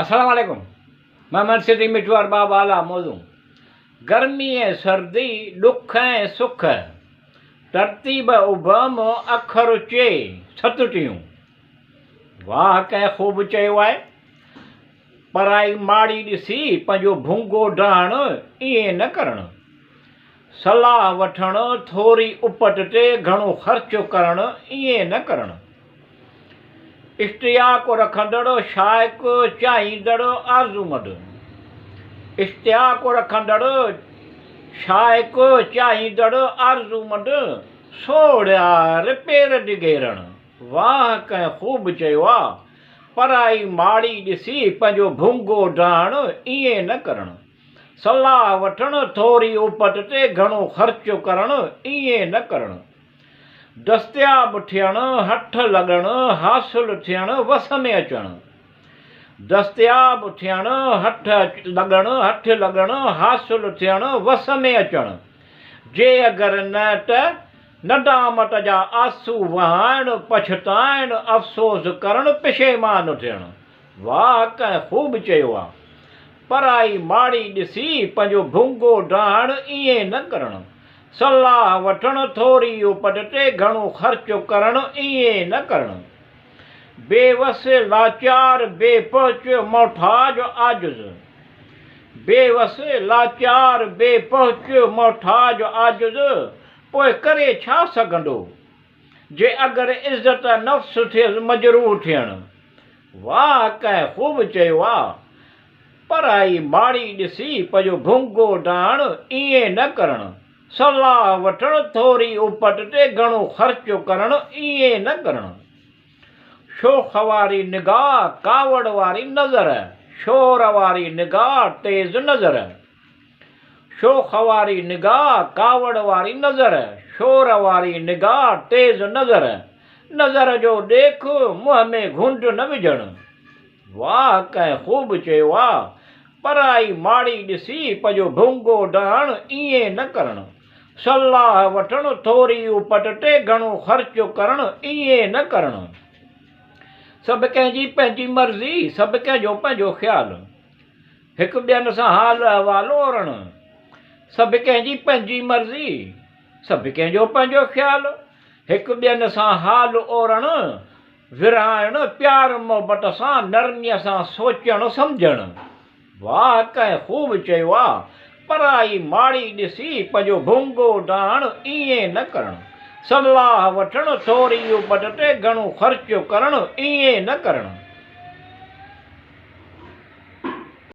السلام عليڪم محمد صديق مٺو ارباب اعليٰ موضوع گرمي ۽ سردي ڏک ۽ سک ترتيب ابهم اکر چي ستٽيون واهه ڪنهن خوب چيو آهي پرائي ماڙي ڏسي پنهنجو ڀونگو ڊاهڻ ائين نه ڪرڻ صلاح وٺڻ ٿوري اپٽ تي گهڻو خرچ ڪرڻ ائين نه ڪرڻ اشتياق رکندڙ، شائق، چاهيندڙ، آرزومند. اشتياق رکندڙ، شائق، چاهيندڙ، آرزومند، سوڙهيار پير ڊگهيرڻ. واهه ڪنهن خوب چيو آ، پرائي ماڙي ڏسي پنهنجو ڀونگو ڊاهڻ ائين نه ڪرڻ. صلاح وٺڻ، ٿوري اپٽ تي گهڻو خرچ ڪرڻ ائين نه ڪرڻ. دستياب ٿيڻ، هٿ لڳڻ، حاصل ٿيڻ، وس ۾ اچڻ. دستياب ٿيڻ، هٿ لڳڻ، هٿ لڳڻ، حاصل ٿيڻ، وس ۾ اچڻ. جي اگر نه ته ندامت جا آنسو وهائڻ، پڇتائڻ، افسوس ڪرڻ، پشيمان ٿيڻ. واهه ڪنهن خوب چيو آ. پرائي ماڙي ڏسي پنهنجو ڀونگو ڊاهڻ ائين نه ڪرڻ. صلاح وٺڻ ٿوري اپٽ تي گهڻو خرچ ڪرڻ ائين نه ڪرڻ. بي وس، لاچار، بي پهچ، محتاج، عاجز. بي وس، لاچار، بي پهچ، محتاج، عاجز، پوء ڪري ڇا سگهندو؟ جي اگر عزت نفس ٿيس مجروح ٿيڻ. واهه ڪنهن خوب چيو آ. پرائي ماڙي ڏسي پنهنجو ڀونگو ڊاهڻ ائين نه ڪرڻ. صلاح وٺڻ ٿوري اپٽ تي گهڻو خرچ ڪرڻ ائين نه ڪرڻ. شوخ واري نگاهه ڪاوڙ واري نظر شور واري نگاهه تيز نظر. شوخ واري نگاهه، ڪاوڙ واري نظر، شور واري نگاهه، تيز نظر، نظر جو ڏيک، منهن ۾ گهنڊ نه وجهڻ. واهه ڪنهن خوب چيو آ، پرائي ماڙي ڏسي پنهنجو ڀونگو ڊاهڻ ائين نه ڪرڻ. صلاح وٺڻ، ٿوري اپٽ تي گهڻو خرچ ڪرڻ ائين نه ڪرڻ. سڀ ڪنهن جي پنهنجي مرضي، سڀ ڪنهن جو پنهنجو خيال. هڪ ٻين سان حال احوال اورڻ. سڀ ڪنهن جي پنهنجي مرضي، سڀ ڪنهن جو پنهنجو خيال. هڪ ٻين سان حال اورڻ، ورهائڻ، پيار محبت سان نرميء سان سوچڻ سمجهڻ. واهه ڪنهن خوب چيو آ، پرائي ماڙي ڏسي پنهنجو ڀونگو ڊاهڻ ائين نه ڪرڻ. صلاح وٺڻ، ٿوري اپٽ تي گهڻو خرچ ڪرڻ ائين نه ڪرڻ.